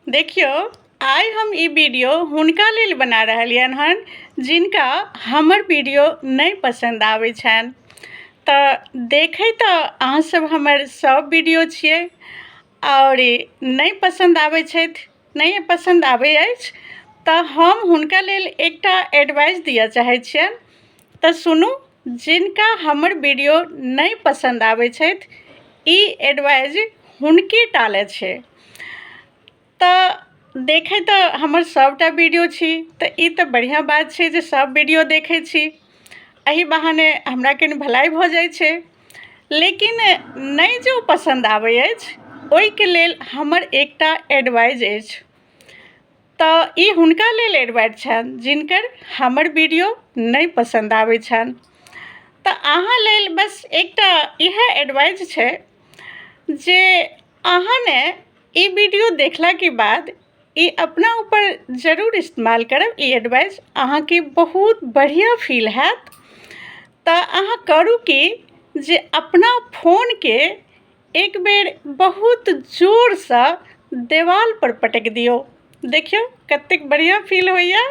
देखियौ, आइ हम ई वीडियो हुनका लेल बना रहलियनि हन जिनका हमर वीडियो नहि पसन्द आबै छनि। तऽ देखै तऽ अहाँ सब हमर सब वीडियो छियै आओर नहि पसन्द आबै छथि, नहि पसन्द आबै अछि तऽ हम हुनका लेल एकटा एडवाइस दिअ चाहै छियनि। तऽ सुनू, जिनका हमर वीडियो नहि पसन्द आबै छथि, ई एडवाइज हुनके टा लए छै। तऽ देखै तऽ हमर सभटा वीडियो छी, तऽ ई तऽ बढ़िआँ बात छै जे सभ वीडियो देखै छी, एहि बहाने हमरा कनि भलाइ भऽ जाइ छै। लेकिन नहि जँ पसन्द आबै अछि, ओहिके लेल हमर एकटा एडवाइज अछि। तऽ ई हुनका लेल एडवाइज छनि जिनकर हमर वीडियो नहि पसन्द आबै छनि। तऽ अहाँ लेल बस एकटा इएह एडवाइज छै जे अहाँ ने ई वीडियो देखलाके बाद ई अपना ऊपर जरूर इस्तेमाल करब। ई एडवाइस अहाँके बहुत बढ़िआँ फील हैत। तऽ अहाँ करू की जे अपना फोनके एक बेर बहुत जोरसँ देवालपर पटकि दियौ, देखियौ कतेक बढ़िआँ फील होइए।